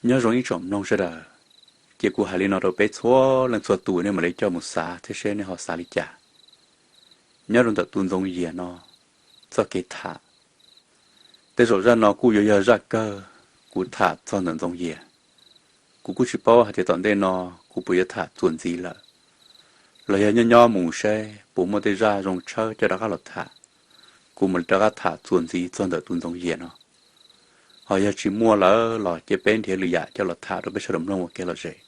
Nyob zoo ib tsoom mloog sawv daws, ces kuv hais li no rau peb txhua leej txhua tus, nej mam li coj mus xav thiab seb nej ho xav li cas nyob rau ntawm tus Ntxoov Yias no txoj kev tham. Tej zaum zaj no kuj yuav yog zaj kawg kuv tham txog ntawm Ntxoov Yias. Kuv kuj tsis paub hais tias tom ntej no kuv puas yuav tham txuas ntxiv lawm, los yog nyob nyob mus seb puas muaj tej zaj zoo tshawb coj rov qab los tham, kuv mam li rov qab tham txuas ntxiv txog ntawm tus Ntxoov Yias no. Ho yog tsis muaj lawm los cia peb nrhiav lwm yam coj los tham rau peb sawv daws mloog ua kev lom zem.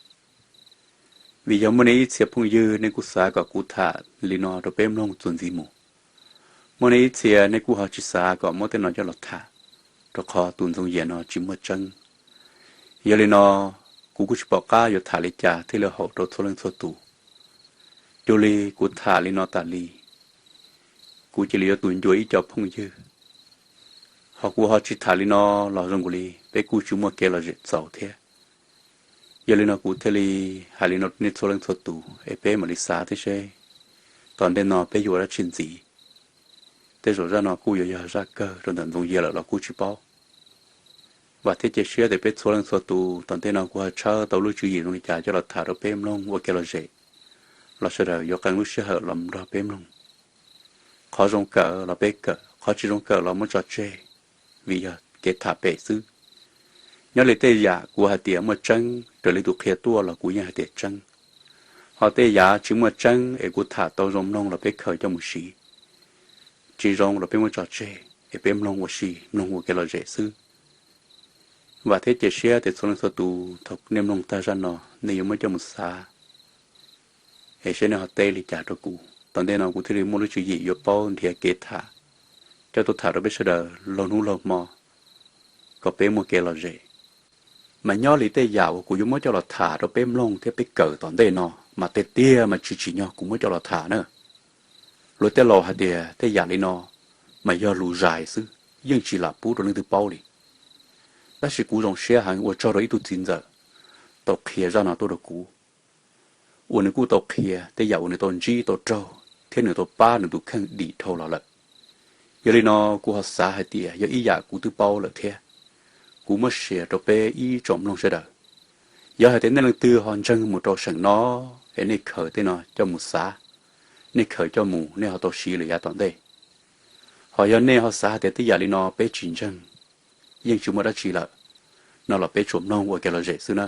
Vim yog muaj nej ib txhia phooj ywg nej kuj xav kom kuv tham li no rau peb mloog txuas ntxiv mus. Muaj nej ib txhia nej kuj ho tsis xav kom muab tej no coj los tham, rau qhov tus Ntxoov Yias no tsis muaj tseeb. Yog li no, kuv kuj tsis pom qab yuav tham li cas thiaj li haum rau txhua leej txhua tus. Cuag li kuv tham li no tas li, kuv cia li yuav tus ncua ib co phooj ywg. Ho kuv ho tsis tham li no los zoo li peb kuj tsis muaj kev lom zem txaus thiab. Yog li no kuv thiaj li hais li no nej txhua leej txhua tus es peb mam li xav thiab seb tom ntej no peb yuav ua dab tsi ntxiv. Tej zaum zaj no kuj yuav yog zaj kawg rau ntawm Ntxoov Yias lawm los kuj tsis paub. Vam thiab cia siab tias peb txhua leej txhua tus tom ntej no kuv ho tshawb tau lub tswv yim zoo li cas coj los tham rau peb mloog ua kev lom zem, los sawv daws yuav qee lub sij hawm los nrog peb mloog. Qhov zoo kawm los peb kawm, qhov tsis zoo kawm los muab tso tseg, vim yog kev tham pem xwb. Nyob li tej yam kuv hais tias muaj tseeb raws li tus qhia tuaj los kuv yeej hais tias tseeb. Ho tej yam tsis muaj tseeb es kuv tham tau zoo mloog los peb khaws coj mus siv, tsis zoo los peb muab tso tseg es peb mloog ua si, mloog ua kev lom zem xwb. Vam thiab cia siab tias txhua leej txhua tus thaum nej mloog tag zaj no nej yuav muab coj mus xav es seb nej ho teb li cas rau kuv. Tom ntej no kuv thiaj li muaj lub tswv yim yuav paub nrhiav kev tham coj tuaj tham rau peb sawv daws laug hnub laug hmo kom peb muaj kev lom zem. Mas nyob li tej yam uas kuv yuav muab coj los tham rau peb mloog thiab peb kawm tom ntej no mas tiag tiag mas tsis tsim nyog kuv muab coj los tham na. Luag tej laus hais tias tej yam li no mas yog lus zais xwb, yeej tsis lam pub rau leej twg paub li. Tab sis kuv zoo siab heev ua tsaug rau ib tug txiv ntxawm tau qhia zaj no tuaj rau kuv, uas nws kuj tau qhia tej yam uas nws tau ntsib tau raug thiab nws tau pab nws tus kheej dim dhau los lawm. Yog li no kuv ho xav hais tias yog ib yam kuv twb paub lawm thiab, kuv muab share rau peb ib tsoom mloog sawv daws. Yog hais tias nej leej twg ho ntseeg mus rau seem no es nej khaws tej no coj mus xav, nej khaws coj mus nej ho tau siv lawm yav tom ntej. Ho yog nej ho xav hais tias tej yam li no peb tsis ntseeg, yeej tsis muaj dab tsi lawm no los peb tsuas mloog ua kev lom zem xwb na.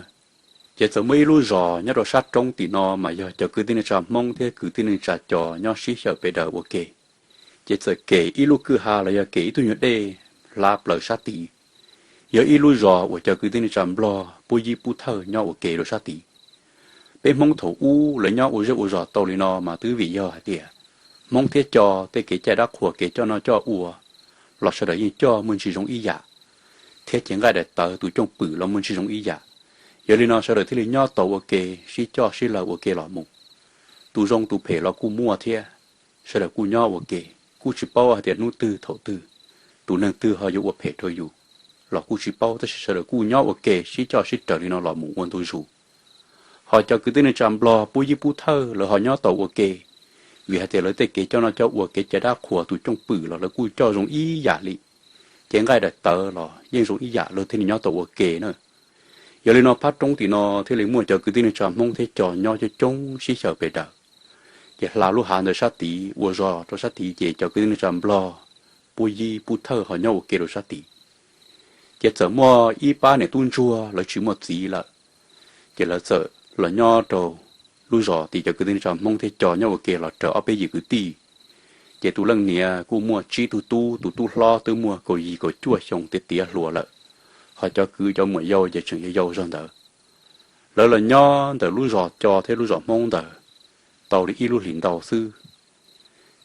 Ces txawm muaj ib lub zos nyob rau sab roob tim no mas yog cov kwv tij neej tsa Hmoob thiab kwv tij neej tsa Cos nyob sib xyaw pes daws ua ke. Ces txawm kem ib lub kwj ha los yog kem ib tug nyuag dej hla plaws sab tid. Yog ib lub zos uas cov kwv tij neej tsa Nplog pub yib pub thawj nyob ua ke rau sab tid. Peb Hmoob thaum ub lawv nyob ua zej ua zos tau li no mas twb vim yog hais tias Hmoob thiab Cos tej kev cai dab qhuas kev coj noj coj ua los sawv daws yeej coj muaj ntsis zoo ib yam, thiab cev nqaij daim tawv tus cooj pwm los muaj ntsis zoo ib yam. Yog li no sawv daws thiaj li nyob tau ua ke, sib coj sib law ua ke los mus. Tus zoo tus phem los kuj muaj thiab. Sawv daws kuj nyob ua ke, kuj tsis paub hais tias hnub twg thaum twg tus neeg twg ho yuav ua phem rau yus los kuj tsis paub, tab sis sawv daws kuj nyob ua ke sib coj sib raws li no los mus ua ntu zus. Ho cov kwv tij neej tsa Nplog pub yib pub thawj lawv ho nyob tau ua ke, vim hais tias lawv tej kev coj noj coj ua kev cai dab qhuas tus cooj pwm los lawv kuj coj zoo ib yam li. Cev nqaij daim tawv los yeej zoo ib yam, lawv thiaj li nyob tau ua ke na. Yog li no phab roob tim no thiaj li muaj cov kwv tij neej tsa Hmoob thiab Cos nyob coob coob sib xyaw pes daws. Ces hla lub hav ntawd sab tid ua zos rau sab tid, ces cov kwv tij neej tsa Nplog pub yib pub thawj ho nyob ua ke rau sab tid. Ces txawm muaj ib pab niam tub ntsuag lawv tsis muaj txiv lawm, ces lawv txawm los nyob rau lub zos tid, cov kwv tij neej tsa Hmoob thiab Cos nyob ua ke los raws ob peb yim kwv tij. Ces tus leej niam kuj muaj tsib tug tub, tus tub hlob twb muaj kaum yim kaum cuaj xyoo tiav tiav hluas lawm, ho cov kwv cov muam yau ces tseem yau yau zog ntawd. Lawv los nyob ntawm lub zos Cos thiab lub zos Hmoob ntawd tau li ib lub hlis ntau xwb.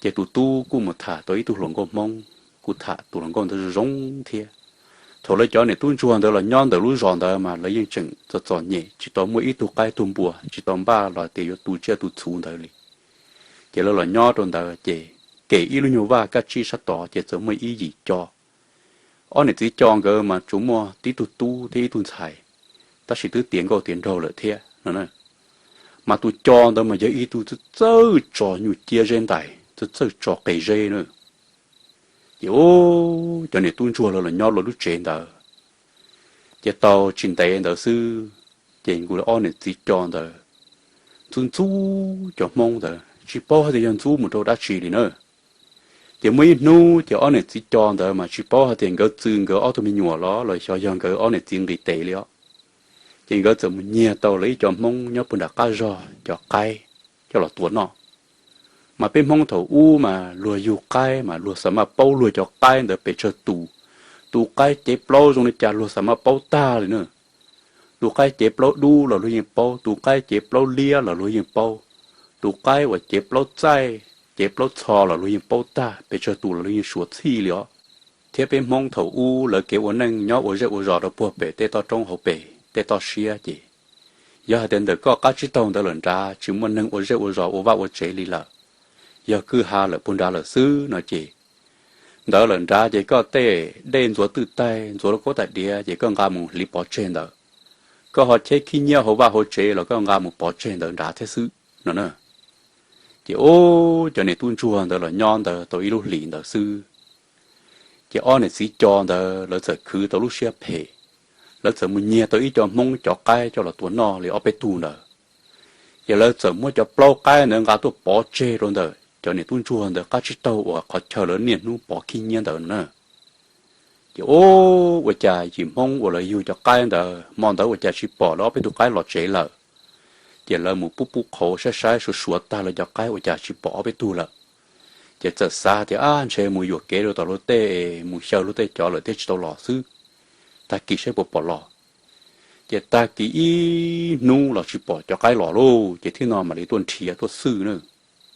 Ces tus tub kuj mus tham tau ib tug hluas nkauj Hmoob, kuj tham tus hluas nkauj ntawd zoo zoo thiab. Thaum lawv cov niam tub ntsuag ntawd los nyob ntawm lub zos ntawd mas lawv yeej tseem txom txom nyem, tsis tau muaj ib tug qaib tug npua, tsis tau npaj los tias yuav tu tsiaj tu txhuv ntawd li. Ces lawv los nyob rau ntawd ces kem ib lub nyuag vaj kaj tsib sab tod ces txawm muaj ib yim Co. Ob niam txiv Co nkawd mas tsuas muaj tib tug tub thiab ib tug ntxhais, tab sis twb tiav nkauj tiav nraug lawm thiab no. Mas tus Co ntawd mas yog ib tug txawj txawj tso nyuj ciab zeb ntais, txawj txawj tso qe zeb na. Ces cov niam tub ntsuag lawv los nyob lawv lub tsev ntawd, Ces tau tsis ntev ntawd xwb, ces nkawd ob niam txiv co ntawd ntxub ntxub cov Hmoob ntawd tsis paub hais tias yog ntxub mus rau dab tsi li na. Ces muaj ib hnub ces ob niam txiv co ntawd mas tsis paub hais tias nkawd txw nkawd ob tug me nyuam los los xyov yog nkawd ob niam txiv nqis tes li os. Ces nkawd txawm mus nyiag tau lawv ib co Hmoob nyob puag nram qab zog cov qaib coj los tua noj. Mas peb Hmoob thaum ub mas luag yug qaib mas luag xav maj paub luag cov qaib ntawd pes tsawg tus. Tus qaib cev plaub zoo li cas luag xav maj paub tag li na. Tus qaib cev plaub dub los luag yeej paub, tus qaib cev plaub liab los luag yeej paub, tus qaib uas cev plaub txaij, cev plaub txho los luag yeej paub tag, pes tsawg tus los luag yeej suav txhij li os. Thiab peb Hmoob thaum ub lawv kev ua neej nyob ua zej ua zos rau puag pem tej toj roob hauv pes tej toj siab ces, yog hais tias ntawm koj qab tsib taug ntawd lawm nrad tsis muaj neeg ua zej ua zos ua vaj ua tsev li lawm, yog kwj ha lawm puag nrad lawm xwb no ces, ntawd lawm nrad ces koj tej dej ntxuav twj taig ntxuav lub kaub tais diav ces koj nqa mus hliv pov tseg ntawd. Koj ho cheb khib nyiab hauv vaj hauv tsev los koj nqa mus pov tseg ntawd nrad thiab xwb no na. Ces ub, cov niam tub ntsuag ntawd los nyob ntawd tau ib lub hlis ntawd xwb, ces ob niam txiv co ntawd lawv txawm khwv tau lub siab phem, lawv txawm mus nyiag tau ib co Hmoob cov qaib coj los tua noj li ob peb tug ntawd. Ces lawv txawm muab cov plaub qaib ntawd nqa tuaj pov tseg rau ntawm cov niam tub ntsuag ntawd qab tsib taug uas qhov chaw lawv niaj hnub pov khib nyiab ntawd no na. Ces ub, ua cas yim Hmoob uas lawv yug cov qaib ntawd hmo ntawd ua cas tsis pom lawv ob peb tug qaib los tsev lawm. Ces lawv mus pub pub qhauv saib saib suav suav tag lawv cov qaib ua cas tsis pom ob peb tug lawm. Ces txawm xav tias ab ntshe mus yuam kev rau tom luag tej mus xyaw luag tej cov lawm thiaj tsis tau los xwb, tag kis saib puas pom los. Ces tag kis ib hnub los tsis pom cov qaib los lauj, ces thiaj no mam li tuaj nrhiav tuaj xwj na.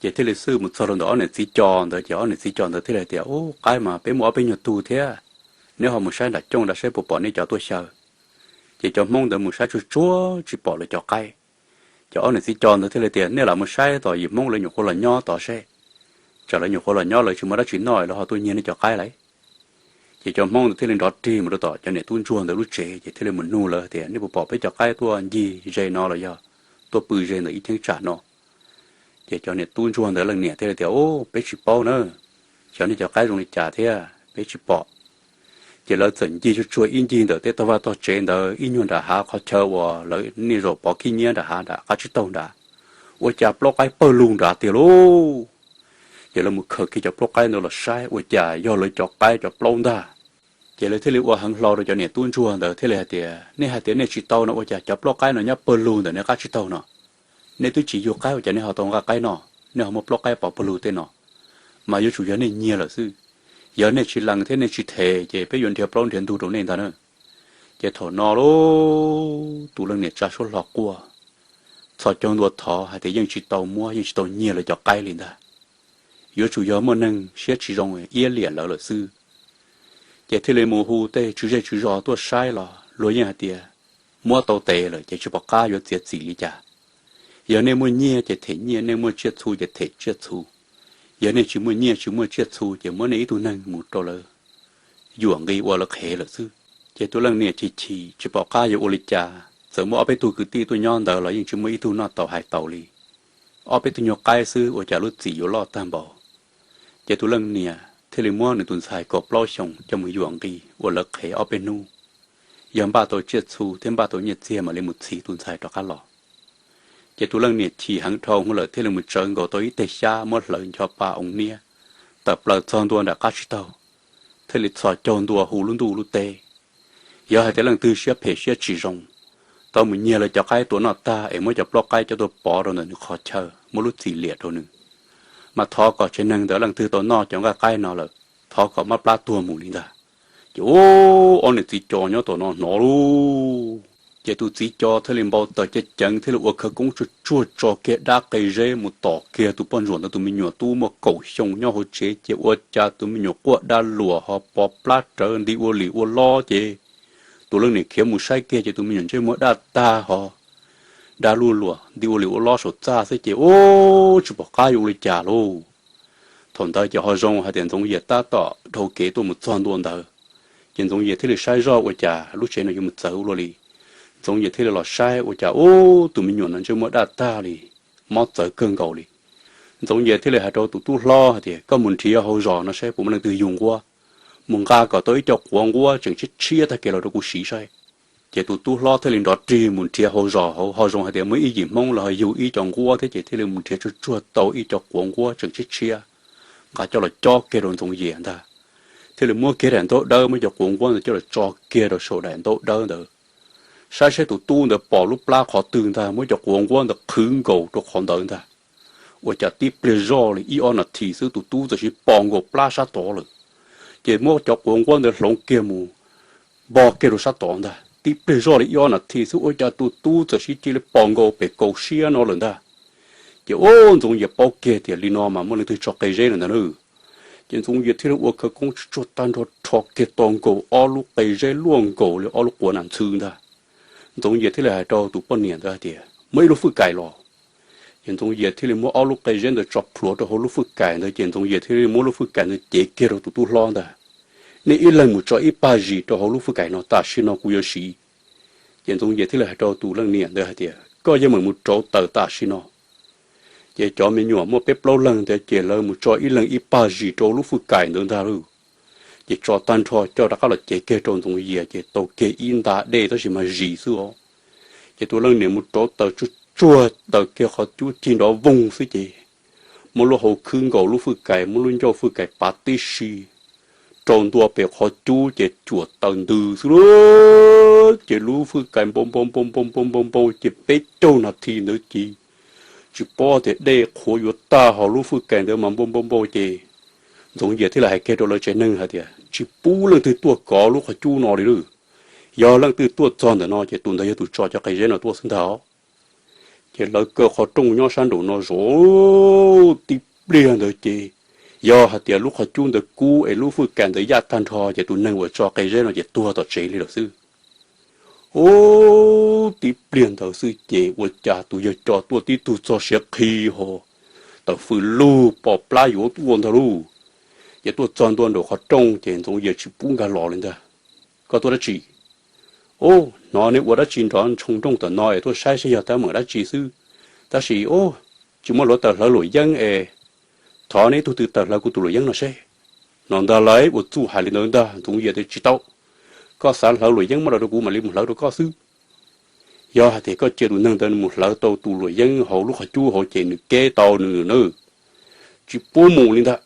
Ces thiaj li xwj mus txog rau ntawm ob niam txiv co ntawd ces ob niam txiv co ntawd thiaj li tias, ub, qaib mas peb muaj ob peb nyuag tug thiab, neb ho mus saib nram cooj nram saib puas pom nej cov tuaj xyaw. Ces cov Hmoob ntawd mus saib tsuag tsuag tsis pom lawv cov qaib. Ces ob niam txiv co ntawd thiaj li tias, nej lam mus saib tom yim Hmoob lawv nyuam qhuav los nyob tod seb, tsam lawv nyuam qhuav los nyob lawv tsis muaj dab tsi noj lawv ho tuaj nyiag nej cov qaib lauj. Ces cov Hmoob ntawd thiaj li nrov rig mus rau tom cov niam tub ntsuag ntawd lub tsev ces thiaj li mus nug lawv tias, nej puas pom peb cov qaib tuaj ncig ze no los yog tuaj pw ze ntawm ib cheeb tsam no? Ces cov niam tub ntsuag ntawd leej niam thiaj li tias, ub, peb tsis paub na, xyov nej cov qaib zoo li cas thiab peb tsis pom. Ces lawv txawm ncig tsuag tsuag ib ncig ntawm tej tog vaj tog tsev ntawd ib nyuag nram hav qhov chaw uas lawv niaj zaus pov khib nyiab nram hav nram qab tsib taug nrad, ua cas plaub qaib pawg lug nrad tiag lauj. Ces lawv mus khaws kiag cov plaub qaib ntawd los saib ua cas yog lawv cov qaib cov plaub ntag. Ces lawv thiaj li ua heev hlo rau cov niam tub ntsuag ntawd thiaj li hais tias, nej hais tias nej tsis tau no ua cas cov plaub qaib no nyob pawg lug ntawm nej qab tsib taug no? Nej twb tsis yug qaib ua cas nej ho tau nqa qaib no, nej ho muaj plaub qaib pov pawg lug tej no? Mas yuav tsum yog nej nyiag lawm xwb. Yog nej tsis lees thiab nej tsis them ces peb yuav nrhiav plaub nrhiav ntug rau nej ntag na. Ces thaum no lauj, tus leej niam tsa suab hlo quaj, txhos caug ntua thov hais tias yeej tsis tau muab yeej tsis tau nyiag lawv cov qaib li ntag. Yuav tsum yog muaj neeg siab tsis zoo iab liam lawv lawm xwb. Ces thiaj li mus hu tej tswv zej tswv zos tuaj saib los luag yeej hais tias, muab tau tes lawm ces tsis pom qab yuav txiav txim li cas. Yog nej muaj nyiaj ces them nyiaj, nej muaj tsiaj txhu ces them tsiaj txhu. Yog nej tsis muaj nyiaj tsis muaj tsiaj txhu ces muab nej ib tug neeg mus rau lawv yuam nqi ua lawv qhev lawm xwb. Ces tus leej niam chim chim tsis pom qab yuav ua li cas, txawm muaj ob peb tug kwv tij tuaj nyob ntawd los yeej tsis muaj ib tug noj tau hais tau li. Ob peb tug nyuag qaib xwb ua cas lub txim yuav loj tag npaum. Ces tus leej niam thiaj li muab nws tus ntxhais kaum plaub xyoos coj mus yuam nqi ua lawv qhev ob peb hnub, yog npaj tau tsiaj txhu thiab npaj tau nyiaj txiag mam li mus txhiv tus ntxhais rov qab los. Ces tus leej niam chim heev dhau hwv lawm thiaj li mus tsawv nkaus tau ib teg xyab muab hlawv ncho pa oo niab, tawm plaws txog ntua nram qab tsib taug, thiaj li txhos caug ntua hu lub ntuj lub teb. Yog hais tias leej twg siab phem siab tsis zoo, tau mus nyiag lawv cov qaib tua noj tag es muab cov plaub qaib coj tuaj pov rau ntawm nws qhov chaw muab lub txim liam rau nws, mas thov kom tsev neeg ntawd leej twg tau noj cov nqaij qaib no lawm, thov kom mab plab tuag mus li ntag. Ces ub, ob niam txiv co nyob tom no hnov lauj. Ces tus txiv co thiaj li npau taws ceev ceev thiaj li ua khawv koob tsuag tsuag tso kiag dab qe zeb mus tom kiag tus poj ntsuam ntawd tus me nyuam tub muaj kaum xyoo nyob hauv tsev ces ua cas tus me nyuam quaj dab luam ho pov plab rawv nti ua lim ua lob ces tus leej niam khiav mus saib kiag ces tus me nyuam ntsej muag daj tag ho dab luj luam nti ua lim ua lob saum txaj xwb ces ub, tsis pom qab yuav ua li cas lauj. Thaum ntawd ces ho zoo hais tias Ntxoov Yias tab tom dhau kev tuaj mus txog ntua ntawd, ces Ntxoov Yias thiaj li saib zoj ua cas lub tsev no yuav mus txawv ua luaj li. Ntxoov Yias thiaj li los saib ua cas ub, tus me nyuam no ntsej muag daj tag li, mob txawv kawg nkaus li. Ntxoov Yias thiaj li hais rau tus tub hlob hais tias, koj mus nrhiav hauv zos no saib puas muaj leej twg yug nquab, mus nqa kom tau ib co quav nquab tseem tshiab tshiab tag kev los rau kuv siv saib. Ces tus tub hlob thiaj li nrov rig mus nrhiav hauv zos hauv, ho zoo hais tias muaj ib yim Hmoob los yug ib co nquab thiab, ces thiaj li mus nrhiav tsuag tsuag tau ib co quav nquab tseem tshiab tshiab, nqa coj los cob kiag rau Ntxoov Yias ntag. Thiaj li muab kiag daim ntaub dawb, muab cov quav nquab ntawd coj los tso kiag rau saum daim ntaub dawb ntawd, saib saib tus tub ntawd pom lub plab qhov twg ntag, muab cov quav nquab ntawd qhwv nkaus rau qhov ntawd ntag. Ua cas tib pliag zoj li ib ob nas this xwb, tus tub txawm sis pom nkaus plab sab tod lawm. Ces muab cov quav nquab ntawd hloov kiag mus npo kiag rau sab tod ntag. Tib pliag zoj li ib ob nas this xwb, ua cas tus tub txawm sis cia li pom nkaus pem kaum siab no lawm ntag. Ces ua Ntxoov Yias paub kiag tias li no mas muaj leej twg tso qe zeb lawm ntag na. Ces Ntxoov Yias thiaj li ua khawv koob tsuag tag nrho, rho kiag tau nkaus ob lub qe zeb luaj nkaus li ob lub quav nas ntxhw ntag. Ntxoov Yias thiaj li hais rau tus poj niam ntawd hais tias, muab ib lub fwj kais los. Ces Ntxoov Yias thiaj li muab ob lub qe zeb ntawd tso plhuav rau hauv lub fwj kais ntawd, ces Ntxoov Yias thiaj li muab lub fwj kais ntawd cev kiag rau tus tub hlob ntag. Nej ib leeg mus tso ib pag zis rau hauv lub fwj kais no, tam sim no kuv yuav siv. Ces Ntxoov Yias thiaj li hais rau tus leej niam ntawd hais tias, koj yeej meem mus rauv taws tam sim no. Ces cov me nyuam muaj peb plaub leeg ntawd ces lawv mus tso ib leeg ib pag zis rau lub fwj kais ntawd ntag lauj. Ces tso tag nrho coj rov qab los cev kiag rau Ntxoov Yias, ces tau kiag ib nta dej tab sis mas zis xwb os. Ces tus leej niam mus rauv taws tsuag tsuag taws kiag qhov cub cig nrov voog xwb ces muab lub hau khwb nkaus lub fwj kais, muab lub ncauj fwj kais pav tib si rau ntua pem qhov cub ces cuam taws ntws xwb lauj. Ces lub fwj kais npau npau npau npau npau npau npau ces peb caug nas this ntawd ces tsis paub tias dej qhuav yuav tag hauv lub fwj kais ntawd mas npau npau npau ces Ntxoov Yias thiaj li hais kiag rau lawv tsev neeg hais tias, tsis pub leej twg tuaj kov lub qhov cub no li lauj. Yog leej twg tuaj txog ntawm no ces tus ntawd yog tus tso cov qe zeb no tuaj xwb ntag. Ces lawv kaw qhov rooj nyob sab nraum no zov tib pliag ntawd ces yog hais tias lub qhov cub ntawd kub es lub fwj kais ntawd yaj tag nrho ces tus neeg uas tso qe zeb no ces tuag tom tsev li lawm xwb. Ub, tib pliag ntawd xwb ces ua cas tus yawg co tuaj tib tug txog siav qhi ho, tawm fws lug pom plab yuav tuaj ntag lauj. Ces tuaj txog ntua nraum qhov rooj ces Ntxoov Yias tsis pub nkag los li ntag. Koj tuaj dab tsi? Ub, hnov nej ua dab tsi nrov ntshoo nrooj tom no es tuaj saib saib yog teeb meem dab tsi xwb. Tab sis ub, tsis muaj luav taws hlawv luam yeeb es thov nej ib tug tw taws hlawv kuv tus luam yeeb no seb. No ntag lauj, ua txuj hais li ntawd ntag. Ntxoov Yias tias tsis tau, koj xav hlawv luam yeeb muab los rau kuv mam li mus hlawv rau koj xwb. Yog hais tias koj cia tus neeg ntawd nws mus hlawv tau tus luam yeeb hauv lub qhov cub hauv ces nws keb tau nws nawb. Tsis pub mus li ntag.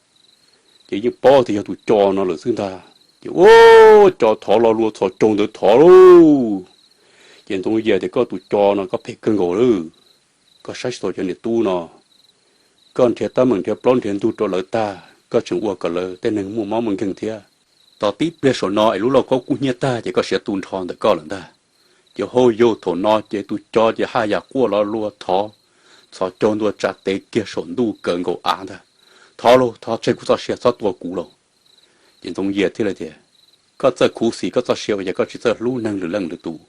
Ces yeej paub tias yog tus co no lawm xwb ntag ces ua co thov lo lua txhos caug ntawd thov lauj. Ces Ntxoov Yias tias koj tus co no koj phem kawg nkaus lawm. Koj saib tsis taus cov niam tub no, koj nrhiav teeb meem nrhiav plaub nrhiav ntug rau lawv tag koj tseem ua kom lawv tej neeg muaj mob muaj nkeeg thiab. Tos tib pliag saum no es lub lauj kaub kub hnyiab tag ces koj siav tu nrho ntawm koj lawm ntag. Ces hauj yauj thaum no ces tus co ces haj yam quaj lo lua thov, txhos caug ntua tsa tes kiag saum ntuj kaw nkaus av ntag. Thov lauj, thov tseg kuv txoj sia, txhob tua kuv lauj. Ces Ntxoov Yias thiaj li tias, koj txawj khuv xim koj txoj sia ua cas koj tsis txawj hlub neeg lwm leej lwm tus?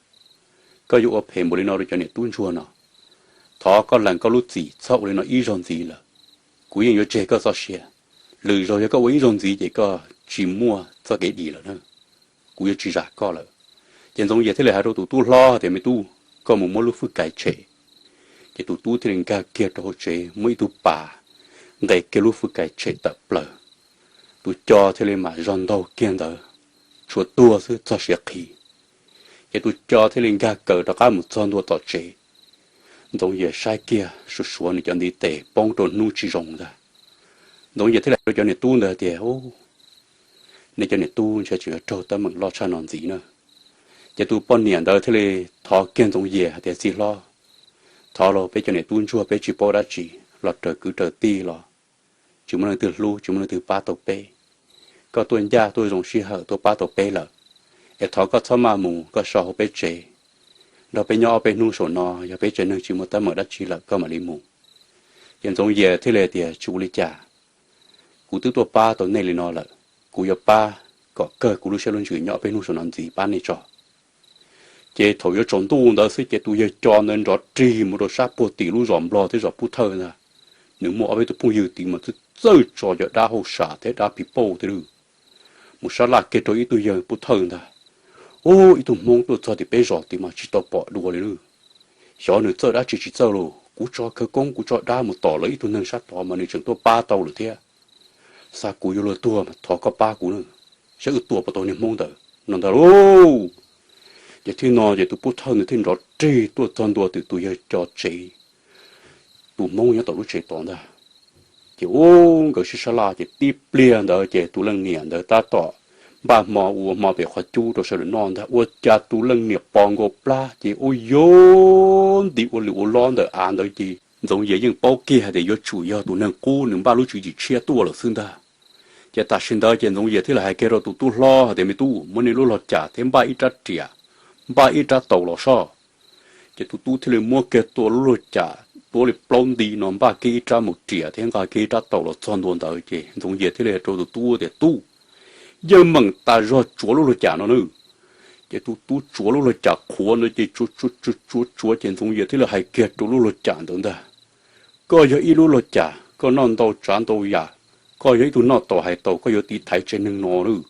Koj yuav ua phem npaum li no rau cov niam tub ntsuag no? Thov koj lees koj lub txim, txhob ua li no ib zaug ntxiv lawm. Kuv yeej yuav tseg koj txoj sia. Lwm zaug yog koj ua ib zaug ntxiv ces koj tsis muaj txoj kev dim lawm na. Kuv yuav tsis zam koj lawm. Ces Ntxoov Yias thiaj li hais rau tus tub hlob tias, me tub, koj mus muab lub fwj kais tshem. Ces tus tub thiaj li nkag kiag rau hauv tsev muab ib tug pas nqes kiag lub fwj kais tshem tawm plaws. Tus co thiaj li mam zog ntaug kiag ntawd, tshuav tuag xwb txog siav qhi. Ces tus co thiaj li nkag kaws rov qab mus txog ntua tom tsev. Ntxoov Yias saib kiag suav suav nws cov ntiv tes poob rau hnub tsis zoo ntag. Ntxoov Yias thiaj li hais rau cov niam tub ntawd tias, nej cov niam tub ntshe tseem yuav raug teeb meem loj tshaj no ntxiv na. Ces tus poj niam ntawd thiaj li thov kiag Ntxoov Yias hais tias, txiv hlob, thov lauj, peb cov niam tub ntsuag peb tsis paub dab tsi, los raws kwv raws tij los tsis muaj leej twg hlub tsis muaj leej twg pab tau peb. Koj tuaj ncaj tuaj zoo sij hawm tuaj pab tau peb lawm, es thov koj txhob maj mus, koj so hauv peb tsev, nrog peb nyob ob peb hnub saum no, yog peb tsev neeg tsis muaj teeb meem dab tsi lawm koj mam li mus. Ces Ntxoov Yias thiaj li tias, tsis ua li cas, kuv twb tuaj pab tau nej li no lawm, kuv yuav pab kom kawg kuv lub siab lub ntsws nyob ob peb hnub saum no ntxiv pab nej tso. Ces thaum yuav tsaus ntuj ntawd xwb ces tus yawg co ntawd nrov rig mus rau sab puag tim lub zos Nplog thiab zos Pub Thawj ntag. Nws muaj ob peb tug phooj ywg tid mas txawj txawj tso cov dab hauj sam thiab dab pis pauj thiab mus sab laj kiag rau ib tug yawg Pub Thawj ntag. Ub, ib tug Hmoob tuaj txog tim peb zos tid mas tsis tau pom dua li lawm. Xyov nws txawj dab tsi tsis txawj los kuv tso khawv koob kuv tso dab mus tom lawv ib tug neeg sab tod mas nws tseem tuaj pab tau lawm thiab. Xav kuv yuav luag tuag mas thov koj pab kuv na, saib wb tua puas tau niag Hmoob ntawd no ntag lauj. Ces thaum no ces tus pov thawj ntawd thiaj nrov rig tuaj txog ntua tus yawg co tsev, tus hmoob nyob tom lub tsev tod ntag. Ces ub, nkawd sib sab laj ces tib pliag ntawd ces tus leej niam ntawd tab tom npaj hmo ua hmo pem qhov cub rau sawv daws noj ntag. Ua cas tus leej niam pom nkaus plab ces ua yuav nti ua lwj ua lob ntawm av ntawd ces Ntxoov Yias yeej paub kiag hais tias yuav tsum yog tus neeg qub nws npaj lub tswv yim tshiab tuaj lawm xwb ntag. Ces tam sim ntawd ces Ntxoov Yias thiaj li hais kiag rau tus tub hlob hais tias, Me tub, muab nej lub lauj cam thiab npaj ib rab riam, npaj ib rab taus los soj. Ces tus tub thiaj li muab kiag tau lub lauj cam tuab li plaub nti no, npaj kiag ib rab mus riam thiab nqa kiag ib rab taus los txog ntua ntawd ces Ntxoov Yias thiaj li hais rau tus tub tias, Tub, yeej meem tas zog tsuav lub lauj cam no nawb. Ces tus tub tsuav lub lauj cam qhuav ntawd ces tsuav tsuav tsuav tsuav ces Ntxoov Yias thiaj li hais kiag rau lub lauj cam ntawd ntag, Koj yog ib lub lauj cam, koj noj ntau tsav ntau yam, koj yog ib tug noj taus hais taus, koj yuav tiv thaiv tsev neeg no lawm.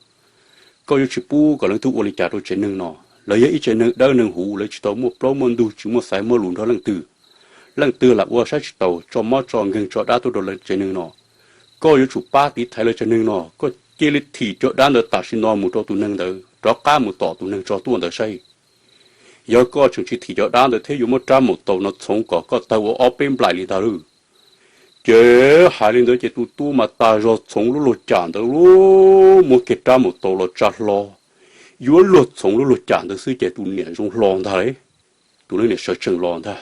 Koj yuav tsis pub kom leej twg ua li cas rau tsev neeg no. Lawv yog ib tsev neeg dawb neeg huv, lawv tsis tau muaj plaub muaj ntug, tsis muaj xaiv muaj lus nrog leej twg. Leej twg lam ua saib tsis taus, tso mob tso nkeeg tso dab tuaj rau lawv tsev neeg no. Koj yuav tsum pab tiv thaiv lawv tsev neeg no, koj cia li thim cov dab ntawd tam sim no mus rau tus neeg ntawd, rov qab mus tom tus neeg tso tuaj ntawd saib. Yog koj tseem tsis thim cov dab ntawd thiab yuav muab rab mus taus no txhoov kom koj tawg ua ob peb nplaim li ntag lawm. Ces hais li ntawd ces tus tub mas tas zog txhoov lub lauj cam ntawd, muab kiag rab mus taus los tsa hlo, yuav luag txhoov lub lauj cam ntawd xwb ces tus niam zoo hlo ntag li. Tus leej niam sawv tsees los ntag,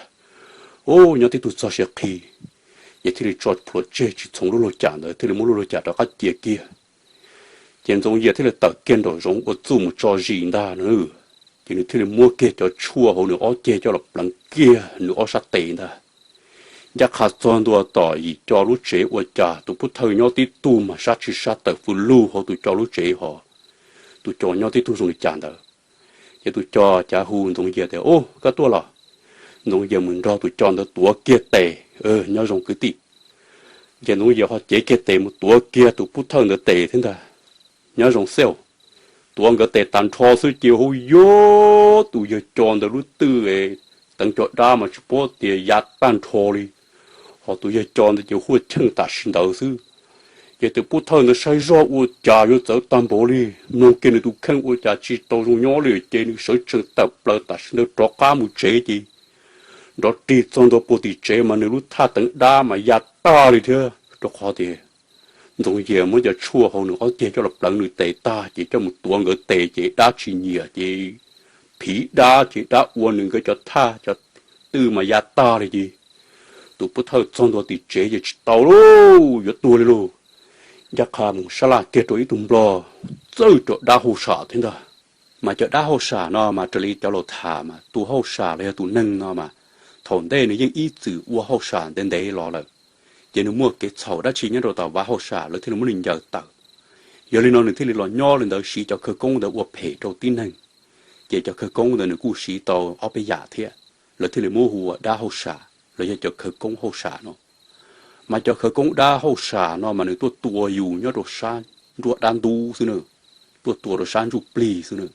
ub, nyob tib tug txog siav qhi, ces thiaj li tso plhuav tseg tsis txhoov lub lauj cam ntawd, thiaj li muab lub lauj cam rov qab cia kiag. Ces Ntxoov Yias thiaj li tawm kiag nraum zoov ua txuj mus tso zis ntag no. Ces nws thiaj li muab kiag cov tshuaj hauv nws ob ceg coj los pleev kiag nws ob sab tes ntag. Ncaj qha txog ntua tom yim co lub tsev ua cas tus pov thawj nyob tib tug mas sab tsis sab tawm fws lug hauv tus co lub tsev hos, tus co nyob tib tug zoo li cas ntawd. Ces tus co cav hu Ntxoov Yias tias, Ub, koj tuaj los? Ntxoov Yias mus nrog tus co ntawd tuav kiag tes, Nyob zoo kwv tij. Ces Ntxoov Yias ho cev kiag tes mus tuav kiag tus pov thawj ntawd tes thiab ntag, Nyob zoo xwb. Tuav nkawd tes tag nrho xwb ces hu yuav tus yawg co ntawd lub twj teev cov dab mas tsis paub tias ya tag nrho li, ho tus yawg co ntawd ces huaj cheej tam sim ntawd xwb. Ces tus pov thawj ntawd saib zoj ua cas yuav txawv tag npaum li, mloog kiag nws tus kheej ua cas tsis tau zoo nyob li ces nws sawv tsees tawm plaws tam sim ntawd rov qab mus tsev ces nrov rig txog ntua puag tim tsev mas nws lub thaj teev dab mas ya tag li thiab, rau qhov tias Ntxoov Yias muab cov tshuaj hauv nws ob ceg coj los pleev nws tes tag ces coj mus tuav nkawd tes ces dab tsis nyiam ces phiv dab ces dab ua nws nkawd cov thaj cov twj mas ya tag li ces tus pov thawj txog ntua tim tsev ces tsis tau lauj, yuav tuag li lauj. Ncaj qha mus sab laj kiag rau ib tug nplog txawj cov dab hauj sam thiab ntag. Mas cov dab hauj sam no mas raws li cov laus tham mas tus hauj sam los yog tus neeg no mas thaum ntej nws yeej ib txwm ua hauj sam ntev ntev los lawm, ces nws muaj kev txhaum dab tsi nyob rau tom vaj hauj sam lawv thiaj li muab nws ncaws tawm. Yog li no nws thiaj li los nyob li ntawd siv cov khawv koob ntawd ua phem rau tib neeg. Ces cov khawv koob ntawd nws kuj siv tau ob peb yam thiab, lawv thiaj li muab hu ua dab hauj sam los yog cov khawv koob hauj sam no. Mas cov khawv koob dab hauj sam no mas nws tuaj tua yus nyob rau sab nruab dab ntub xwb na, tuaj tua rau sab ntsuj plig xwb na.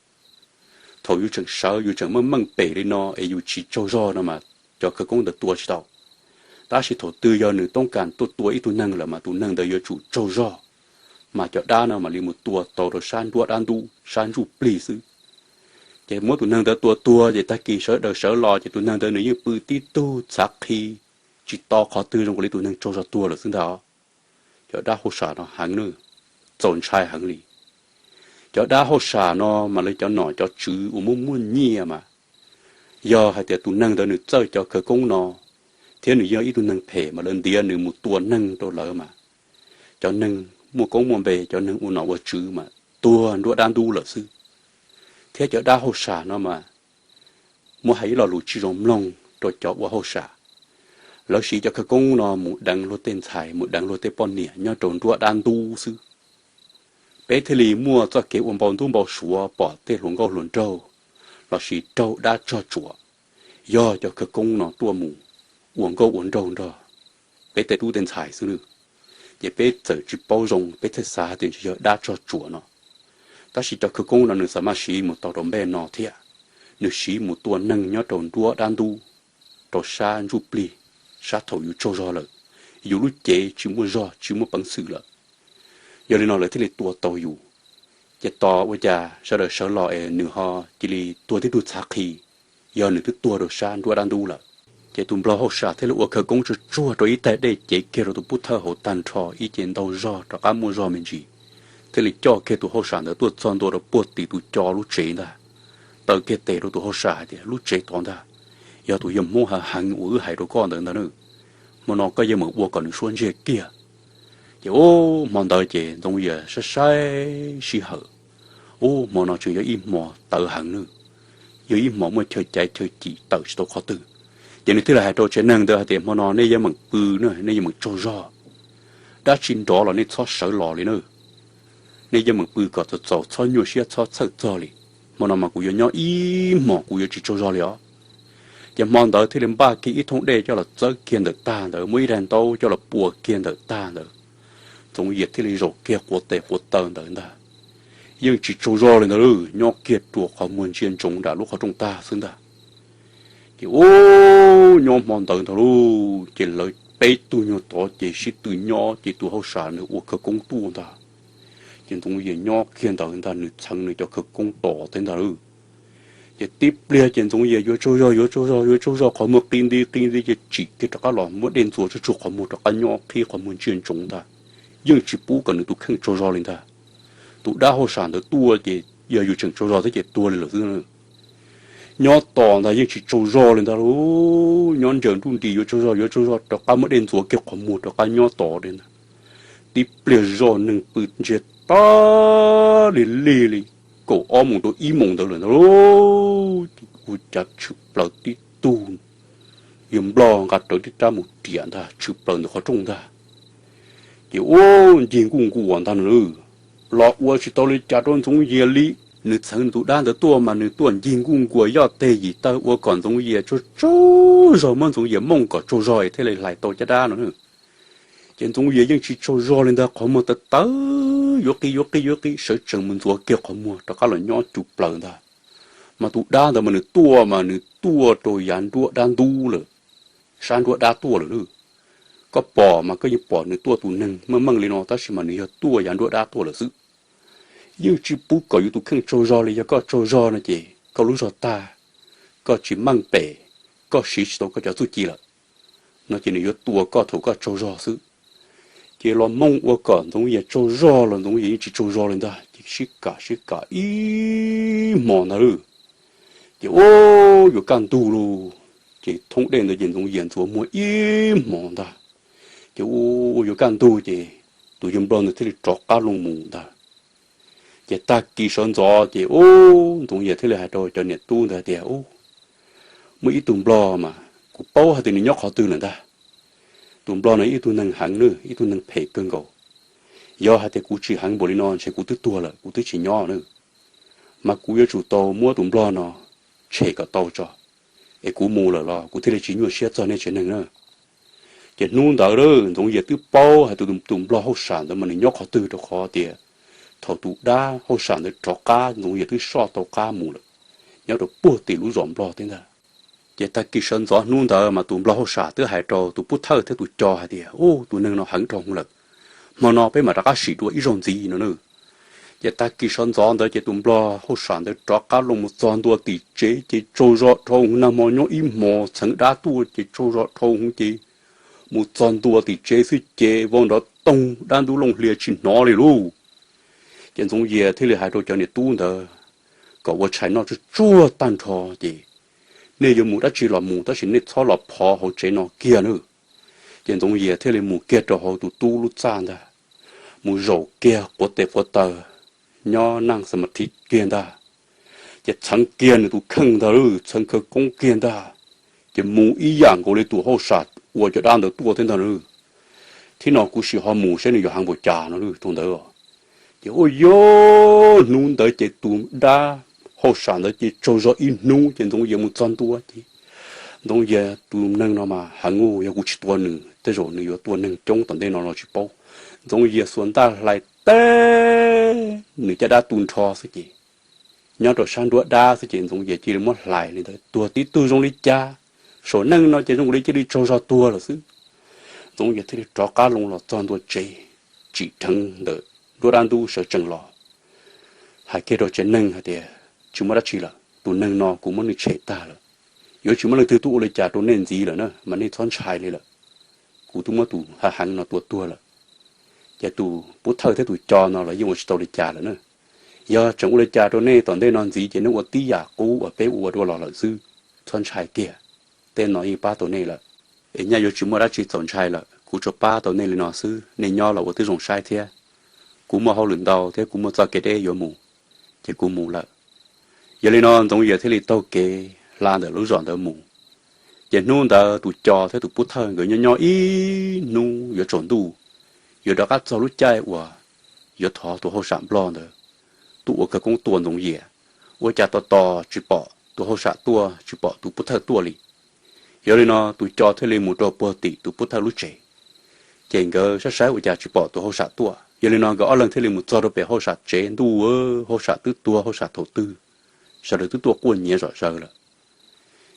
Thaum yus tseem sawv yus tseem meej meej pem li no es yus tsis tsaug zog no mas cov khawv koob ntawd tua tsis tau. Tab sis thaum twg yog nws toob kas tuaj tua ib tug neeg lawm mas tus neeg ntawd yuav tsum tsaug zog. Mas cov dab no mam li mus tua tau rau sab nruab dab ntub sab ntsuj plig xwb. Ces muab tus neeg ntawd tua tuag ces tag kis sawv daws sawv los ces tus neeg ntawd nws yeej pw tib tug txhav qhi, tsis to qhov twg zoo li tus neeg tsaug zog tuag lawm xwb ntag. Cov dab hauj sam no heev na, txaus ntshai heev li. Cov dab hauj sam no mas lawv cov nom cov tswv uas muaj muaj nyiaj mas, yog hais tias tus neeg ntawd nws txawj cov khawv koob no, thiab nws yog ib tug neeg phem mas lawv ntiav nws mus tua neeg rau lawv mas, cov neeg muaj koob muaj npe, cov neeg ua nom ua tswv mas tuag nruab dab ntub lawm xwb. Thiab cov dab hauj sam no mas muab hais ib lo lus tsis zoo mloog rau cov ua hauj sam. Lawv siv cov khawv koob no mus deev luag tej ntxhais, mus deev luag tej poj niam nyob rau nruab dab ntub xwb. Peb thiaj li muaj txoj kev ua npau ntub npau suav pom tej hluas nkauj hluas nraug lossis raug dab tsog tsuam, yog cov khawv koob no tuaj mus ua nkauj ua nraug nrog peb tej tub tej ntxhais xwb nawb. Ces peb txawm tsis paub zoo, peb thiaj xav tias ntshe yog dab tsog tsuam no. Tab sis cov khawv koob no nws xav maj siv mus tau rau npej no thiab, nws siv mus tua neeg nyob rau nruab dab ntub, rau sab ntsuj plig, sab thaum yus tsaug zog lawm, yus lub cev tsis muaj zog tsis muaj peev xwm lawm. Yog li no lawv thiaj li tua tau yus. Ces tos ua cas sawv daws sawv los es nws ho cia li tuag tib tug txhav qhi, yog nws twb tuag rau sab nruab dab ntub lawm. Ces tus nplog hauj sam thiaj li ua khawv koob tsuag tsuag rau ib taig dej cev kiag rau tus pub thawj hauv tag nrho ib ce ntau zog rov qab muaj zog me ntsis, thiaj li coj kiag tus hauj sam ntawd tuaj txog ntua rau puag tim tus co lub tsev ntag. Taw kiag tes rau tus hauj sam hais tias, Lub tsev tod ntag, yog tus yawg Hmoob hav heev uas wb hais rau koj ntawd ntag na. Hmo no koj yeej meem ua kom nws suab ntsiag kiag. Ces ub hmo ntawd ces Ntxoov Yias saib saib sij hawm, ub hmo no tseem yog ib hmo tawv heev na, yog ib hmo muaj chaw caiv chaw cim tawm tsis tau qhov twg. Ces nws thiaj li hais rau tsev neeg ntawd hais tias, Hmo no nej yeej meem pw na, nej yeej meem tsaug zog, dab tsi nrov los nej txhob sawv los li na. Nej yeej meem pw kom txaus txaus, txhob nyuaj siab txhob txhawj txog li. Hmo no mas kuv yuav nyob ib hmos, kuv yuav tsis tsaug zog li os. Ces hmo ntawd thiaj li npaj kiag ib thooj dej coj los txawb kiag ntawm tag ntawd, muab ib daim ntaub coj los pua kiag ntawm tag ntawd. Ntxoov Yias thiaj li zaum kiag quav tes quav taw ntawd ntag, yeej tsis tsaug zog li ntag lauj, nyob kiag rua qhov muag ntsia ntsoov nram lub qhov rooj tag xwb ntag. Ces ub nyob hmo ntawd ntag lauj, ces lawv peb tug nyuag tod ces sib tw nyob, ces tus hauj sam nws ua khawv koob tuaj ntag. Ces Ntxoov Yias nyob kiag ntawd ntag, nws txheev nws cov khawv koob tos teb ntag lauj. Ces tib pliag ces Ntxoov Yias yuav tsaug zog, yuav tsaug zog, yuav tsaug zog, qhov muag qi nti qi nti ces tsim kiag rov qab los muab dej ntxuav tsuag tsuag qhov muag rov qab nyob qhib qhov muag ntsia ntsoov ntag. Yeej tsis pub kom nws tus kheej tsaug zog li ntag. Tus dab hauj sam ntawd tuaj ces yog yus tseem tsaug zog thiab ces tuag li lawm xwb. Nyob tos ntag yeej tsis tsaug zog li ntag lauj, nyob ntsaws nruj nris yuav tsaug zog, yuav tsaug zog, rov qab muab dej ntxuav kiag qhov muag rov qab nyob tos li ntag. Tib pliag zoj neeg pw ntsiag tag li lig li kaum ob moos rau ib moos ntawd lawm ntag lauj, ces ua cas tshwm plaws tib tug yawg nplog nqa rawv tib rab mus riam ntag, tshwm plaws ntawm qhov rooj ntag. Ces ub ncig nkuj nkuas ntag na, los ua tsis tau li cas rau Ntxoov Yias li. Nws txheev nws tus dab ntawd tuaj mas nws tuaj ncig nkuj nkuas yoj teg yim taw ua kom Ntxoov Yias tsaug tsaug zog, muab Ntxoov Yias mooj kom tsaug zog es thiaj li hlais tau caj dab no na. Ces Ntxoov Yias yeej tsis tsaug zog li ntag, qhov muag tawv tawv yuav qi yuav qi yuav qi, sawv tsees mus ntxuav kiag qhov muag rov qab los nyob cus plaws ntag. Mas tus dab ntawd mas nws tuaj mas nws tuaj rau yav nruab dab ntub lawm, sab nruab dab tuaj lawm lauj. Koj pom mas koj yeej pom nws tuaj tus neeg meej meej li no tab sis mas nws yog tuaj yav nruab dab tuaj lawm xwb. Yeej tsis pub kom yus tus kheej tsaug zog li, yog koj tsaug zog no ces koj lub zog tag, koj tsis meej pem, koj siv tsis tau koj cov txuj ci lawm no ces nws yuav tua koj thaum koj tsaug zog xwb. Ces los mooj ua kom Ntxoov Yias tsaug zog los Ntxoov Yias yeej tsis tsaug zog li ntag, ces sib kam sib kam ib hmos ntag lauj. Ces ub yuav kaj ntug lauj, ces thoob dej ntawd ces Ntxoov Yias ntxuav muag ib hmos ntag. Ces ub yuav kaj ntug ces tus yawg nplog ntawd thiaj li rov qab loo mus ntag. Ces tag kis sawv ntxov ces ub Ntxoov Yias thiaj li hais rau cov niam tub ntawd hais tias, Ub, muaj ib tug nplog mas kuv paub hais tias nws nyob qhov twg lawm ntag. Tus nplog no ib tug neeg heev na, ib tug neeg phem kawg nkaus. Yog hais tias kuv tsis heev npaum li no ntshe kuv twb tuag lawm, kuv twb tsis nyob na. Mas kuv yuav tsum tau muab tus nplog no tshem kom tau tso, es kuv mus lawm los kuv thiaj li tsis nyuaj siab txog nej tsev neeg na. Ces hnub ntawd Ntxoov Yias twb paub hais tias tus nplog hauj sam ntawd mas nws nyob qhov twg, rau qhov tias thaum tus dab hauj sam ntawd rov qab Ntxoov Yias twb soj tau qab mus lawm, nyob rau puag tim lub zos nplog teb ntag. Ces tag kis sawv ntxov hnub ntawd mas tus nplog hauj sam twb hais rau tus pub thawj thiab tus co hais tias, Ub, tus neeg no heev dhau hwv lawm, hmo no peb mam rov qab sim dua ib zaug ntxiv no na. Ces tag kis sawv ntxov ntawd ces tus nplog hauj sam ntawd rov qab los mus txog ntua tim tsev ces tsaug zog dhau hwv, nag hmo nyob ib hmos txheev dab tuaj ces tsaug zog dhau hwv ces mus txog ntua tim tsev xwb ces vau nrov toog, dab ntub looj hlias tsis hnov li lauj. Ces Ntxoov Yias thiaj li hais rau cov niam tub ntawd kom ua tshais noj tsuag tsuag tag nrho ces, Nej yuav mus dab tsi los mus tab sis nej txhob los phov hauv tsev no kiag nawb. Ces Ntxoov Yias thiaj li mus kiag rau hauv tus tub lub txaj ntag, mus zaum kiag quav tes quav taw, nyob naj xa ma thi kiag ntag. Ces txheev kiag nws tus kheej ntag, txheev khawv koob kiag ntag. Ces mus ib yam nkaus li tus hauj sam uas cov dab ntawd tuaj thiab ntag. Thib no kuv sim ho mus saib nws yuav heev npaum cas no thaum ntawd. Ces ua yog hnub ntawd ces tus dab hauj sam ntawd ces tsaug zog ib hnub ces Ntxoov Yias mus txog ntua ces, Ntxoov Yias tus neeg no mas heev, yog kuv tsis tua nws tej zaum nws yuav tua neeg coob tom ntej no los tsis paub. Ntxoov Yias xuas ntaj hlais teb nws caj dab tu nrho xwb ces, nyob rau sab nruab dab xwb ces Ntxoov Yias cia li muab hlais li ntawd, tuag tib tug zoo li cas, saum neej no ces zoo li cia li tsaug zog tuag lawm xwb. Ntxoov Yias thiaj li rov qab loo los txog ntua tsev, tsim dheev ntawm nruab dab ntub sawv tsees los. hais kiag rau tsev neeg hais tias tsis muaj dab tsi lawm, tus neeg no kuv muab nws tshem tag lawm. Yuav tsis muaj leej twg tuaj ua li cas rau nej ntxiv lawm na, mas nej txhob ntshai li lawm. Kuv twb muab tus hav heev no tua tuag lawm. Ces tus pov thawj thiab tus co no los yeej ua tsis tau li cas lawm na. Yog tseem ua li cas rau nej tom ntej no ntxiv ces nej ua tib yam qub uas peb ua dua los lawm xwb. Txhob ntshai kiag, tej no yeej pab tau nej lawm. Es nyaj yuav tsis muaj dab tsi txaus ntshai lawm, kuv tsuas pab tau nej li no xwb, nej nyob los ua tib zoo saib thiab. Kuv muaj hauj lwm ntau thiab kuv muaj txoj kev deb yuav mus, ces kuv mus lawm. Yog li no Ntxoov Yias thiaj li taug kev hla ntawm lub zos ntawd mus. Ces hnub ntawd tus co thiab tus pov thawj nkawd nyob nyob ib hnub yuav tsaus ntuj, yuav rov qab txog lub caij uas yuav thov tus hauj sam nplog ntawd tuaj ua khawv koob tua Ntxoov Yias, ua cas tos tos tsis pom tus hauj sam tuaj, tsis pom tus pov thawj tuaj li. Yog li no tus co thiaj li mus rau puag tim tus pov thawj lub tsev. Ces nkawd saib saib ua cas tsis pom tus hauj sam tuaj, yog li no nkawd ob leeg thiaj li mus txog rau pem hauj sam tsev. Ntuj, hauj sam twb tuag, hauj sam thaum twg, sawv daws twb tuaj quaj nyiav zom zaws lawm.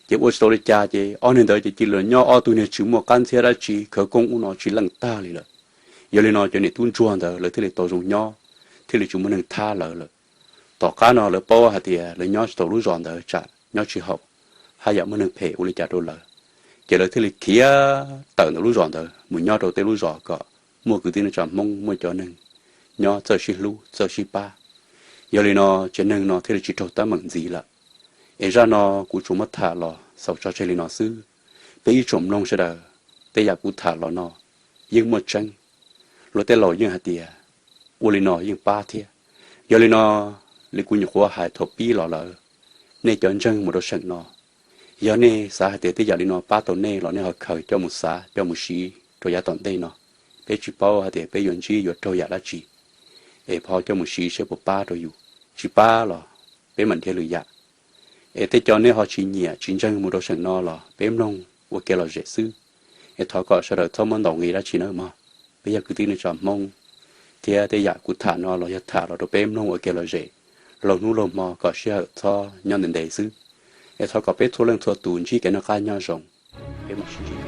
Ces ua tsis tau li cas ces ob niag ntawd ces cia li nyob ob tug niag tsis muaj qab ntxhiab dab tsi, khawv koob ub no tsis leej tag li lawm. Yog li no cov niam tub ntsuag ntawd lawv thiaj li tau zoo nyob, thiaj li tsis muaj neeg thab lawv lawm. Tom qab no lawv paub hais tias lawv nyob tsis tau lub zos ntawd tsam nyob tsis haum, haj yam muaj neeg phem ua li cas rau lawv, ces lawv thiaj li khiav tawm ntawm lub zos ntawd mus nyob rau tej lub zos kom muaj kwv tij neej tsa Hmoob, muaj cov neeg nyob txawj sib hlub txawj sib pab. Yog li no tsev neeg no thiaj li tsis raug teeb meem ntxiv lawm. Es zaj no kuv tsuas muab tham los xaus tso tseg li no xwb. Peb ib tsoom mloog sawv daws, tej yam kuv tham los no yeej muaj tseeb. Luag tej laus yeej hais tias ua li no yeej pab thiab. Yog li no, li kuv nyuam qhuav hais thaum pib los lawm, nej cov ntseeg mus rau seem no, yog nej xav hais tias tej yam li no pab tau nej los nej ho khaws coj mus xav coj mus siv rau yav tom ntej no. Peb tsis paub hais tias peb yuav ntsib yuav raug yam dab tsi, es ho coj mus siv seb puas pab rau yus. Tsis pab los peb mam nrhiav lwm yam. Es tej co nej ho tsis nyiam tsis ntseeg mus rau seem no los peb mloog ua kev lom zem xwb. Es thov kom sawv daws txhob muab ntaus nqi dab tsi nawb mog. Peb yog kwv tij neej tsa Hmoob, thiab tej yam kuv tham no los yog tham los rau peb mloog ua kev lom zem, laug hnub laug hmo kom sij hawm txhob nyob ntev ntev xwb. Es thov kom peb txhua leej txhua tus ntsib kev noj qab nyob zoo. Peb mam sib ntsib.